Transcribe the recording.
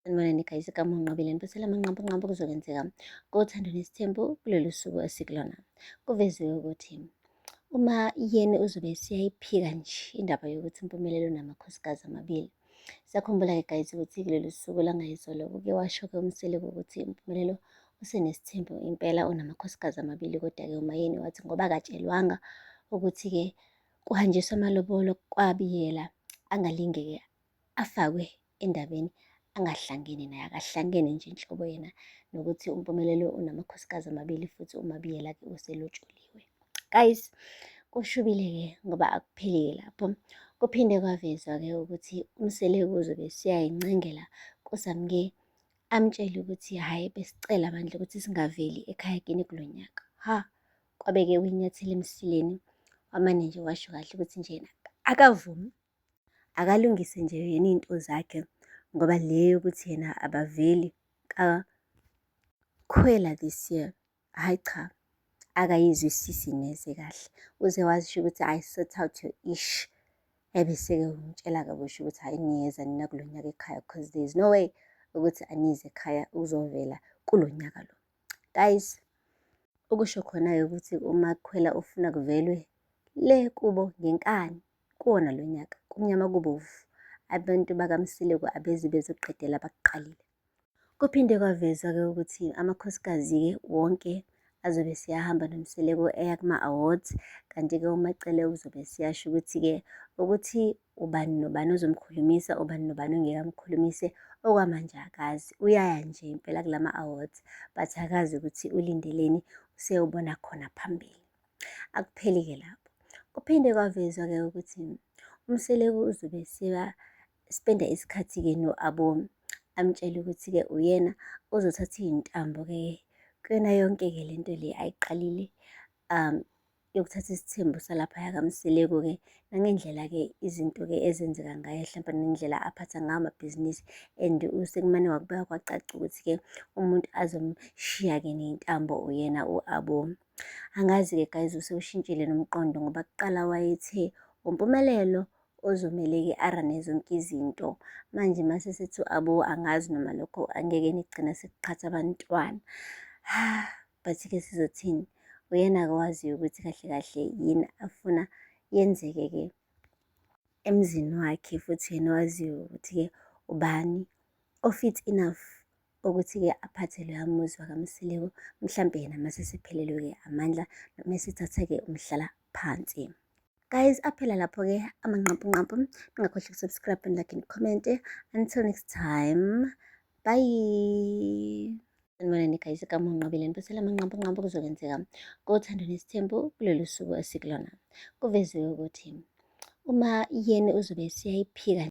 Sanibonani guys, igama uNqobile niphathela amanqampunqampu kuzokwenzeka koThando Nesithembu kulolu suku esikulona. Kuveziwe ukuthi uma yena uzobe esiyayiphika nje indaba yokuthi uMpumelelo unamakhosikazi amabili. Siyakhumbula-ke guys ukuthi kulolu suku langayizolo kuke washo-ke uMseleku ukuthi uMpumelelo usenesithembu impela unamakhosikazi amabili, kodwa-ke uMaYeni wathi ngoba akatshelwanga ukuthi-ke kuhanjiswa amalobolo kwaBiyela angalinge-ke afakwe endabeni angahlangene naye, akahlangene nje nhlobo yena nokuthi uMpumelelo unamakhosikazi amabili futhi uMaBiyela-ke uselotsholiwe. Guys, kushubile-ke ngoba akupheli-ke lapho. Kuphinde kwavezwa-ke ukuthi uMseleku uzobe esiyayincengela kuSamke amtshele ukuthi hhayi besicela bandla ukuthi singaveli ekhaya kini kulo nyaka. Ha, kwabe-ke uyinyathela emsileni wamane nje washo kahle ukuthi nje yena akavumi. Akalungise nje yena iy'nto zakhe ngoba le yokuthi yena abaveli kakhwela this year, hhayi cha, akayizwisisi neze kahle. Uze wazisho ukuthi hhayi sort out your ish. Ebese-ke umtshela kabusha ukuthi hhayi niyeza nina kulo nyaka ekhaya because there is no way ukuthi anize ekhaya ukuzovela kulo nyaka lo. Guys, ukusho khona-ke ukuthi uMakhwela ufuna kuvelwe le kubo ngenkani. Kuwona lo nyaka, kumnyama kubovu, abantu bakaMseleku abeze bezoqedela abakuqalile. Kuphinde kwavezwa-ke ukuthi amakhosikazi-ke wonke azobe seyahamba noMseleku eya kuma-awards, kanti-ke uMaCele uzobe seyasho ukuthi-ke ukuthi ubani nobani ozomkhulumisa, ubani nobani ongeke amkhulumise, okwamanje akazi. Uyaya nje impela kulama-awards but akazi ukuthi ulindeleni, useyobona khona phambili. Akupheli-ke lapho. Kuphinde kwavezwa-ke ukuthi uMseleku uzobe seba-spend-a isikhathi-ke no-Abo, amtshele ukuthi-ke uyena ozothatha iy'ntambo-ke kuyona yonke-ke le nto le ayiqalile yokuthatha isithembu salaphaya kaMseleku-ke, nangendlela-ke izinto-ke ezenzeka ngayo hlampe nendlela aphatha ngayo amabhizinisi and sekumane wakubeka kwacaca ukuthi-ke umuntu azomshiya-ke ney'ntambo uyena u-Abo. Angazi-ke guys usewushintshile nomqondo ngoba kuqala wayethe uMpumelelo ozomele-ke arane zonke izinto. Manje mase sethi abo angazi noma lokho angeke nigcina sekuqhatha abantwana. But-ke sizothini? Uyena-ke owaziyo ukuthi kahle kahle yini afuna yenzeke-ke emzini wakhe futhi yena owaziyo ukuthi-ke ubani o-fit enough ukuthi-ke aphathe loya muzi wakaMseleku, mhlampe yena mase esephelelwe-ke amandla noma esethatha-ke umhlalaphansi. Guys, aphela lapho-ke amanqampunqampu. Ningakhohlwa ukusubscribe and like and comment. Until next time, bye. Sanibonani guys, igama uNqobile niphathela amanqampunqampu kuzokwenzeka koThando Nesithembu kulolu suku esikulona. Kuveziwe ukuthi uma yena uzobe esiyayiphika.